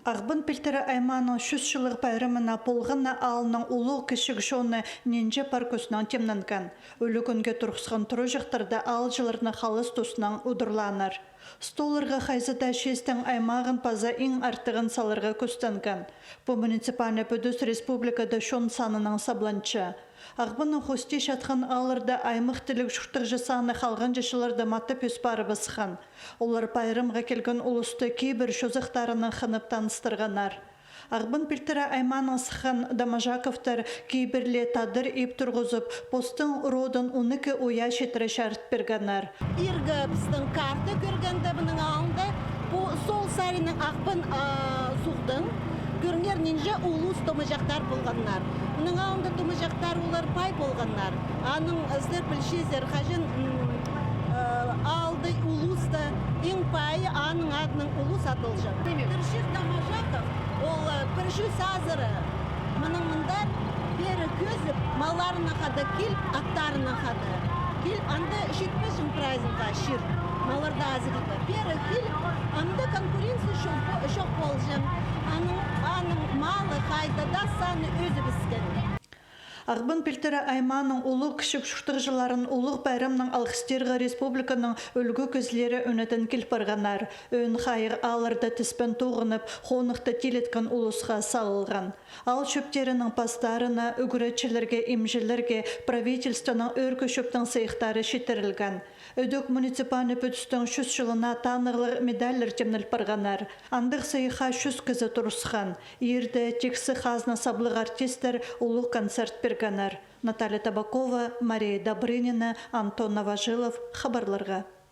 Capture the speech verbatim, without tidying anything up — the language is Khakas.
Ағбан пилтірі аймааның чӱс чыллығ пайрамына Полғаны аалының улуғ кічіг чоны нинҷе пар кӧснең тимненген. Ӱлӱкӱнге турғысхан тураҷахтарда аалҷыларны халас тустаң удурлааннар. Столларға хайзы даа чиистің аймағын паза иң артығын саларға кӱстенген. Пу муниципальный пӱдӱс республикада чон санынаң сабланча. Ағбанның хости чатхан аалларда аймах тіліг чуртағҷы саны халғанҷы чылларда матап ӧс парыбысхан. Олар пайрамға килген улусты кибір чозахтарынаң хынып таныстырғаннар. Ағбан пилтірі аймаанаң сыххан Доможаковтар кибірле тадар иб турғызып, постың родын он ікі уя читіре чарыт пиргеннер. Иргі пістің карта кӧргенде, мының алнында пу сол саринаң Ағбан, а, суғдаң кӧріңер, нинҷе улус Доможахтар полғаннар. Мының алнында Доможахтар олар пай полғаннар. Аның, э, сірер пілчезер, хаҷан, м, э, аалда, улуста иң пайы аның адынаң улус адалҷаң. Пір чир Доможаков, ол, э, пір чӱс азыра мының мындар пеер кӧзіп, малларынаң хада киліп, аттарынаң хада киліп, анда читпеҷең прайзынға чир, малларда азығлығ. Пеер киліп, анда конкуренция чох, чох полҷаң. Аның, аның малы хайда даа саны ӧзібіскен. Ағбан пилтірі аймааның улуғ кічіг чуртағҷыларын улуғ пайрамнаң алғыстирға республиканың ӱлгӱ кізілері ӧнетін кил парғаннар. Ӧӧн хайығ аалларда тіспен тоғынып, хоныхты тилеткен улусха салылған. Аал чӧптерінің пастарына, ӱгретчілерге, имҷілерге правительствоның ӧӧркі чӧптің сыйыхтары читірілген. Ідӧк муниципальный пӱдістің чӱс чылына танығлығ медальлер тимнел парғаннар. Андағ сыйыхха чӱс кізі турысхан. Иирде тиксі хазна саблығ артисттер улуғ концерт пиргеннер. Наталья Табакова, Мария Добрынина, Антон Новожилов, хабарларға.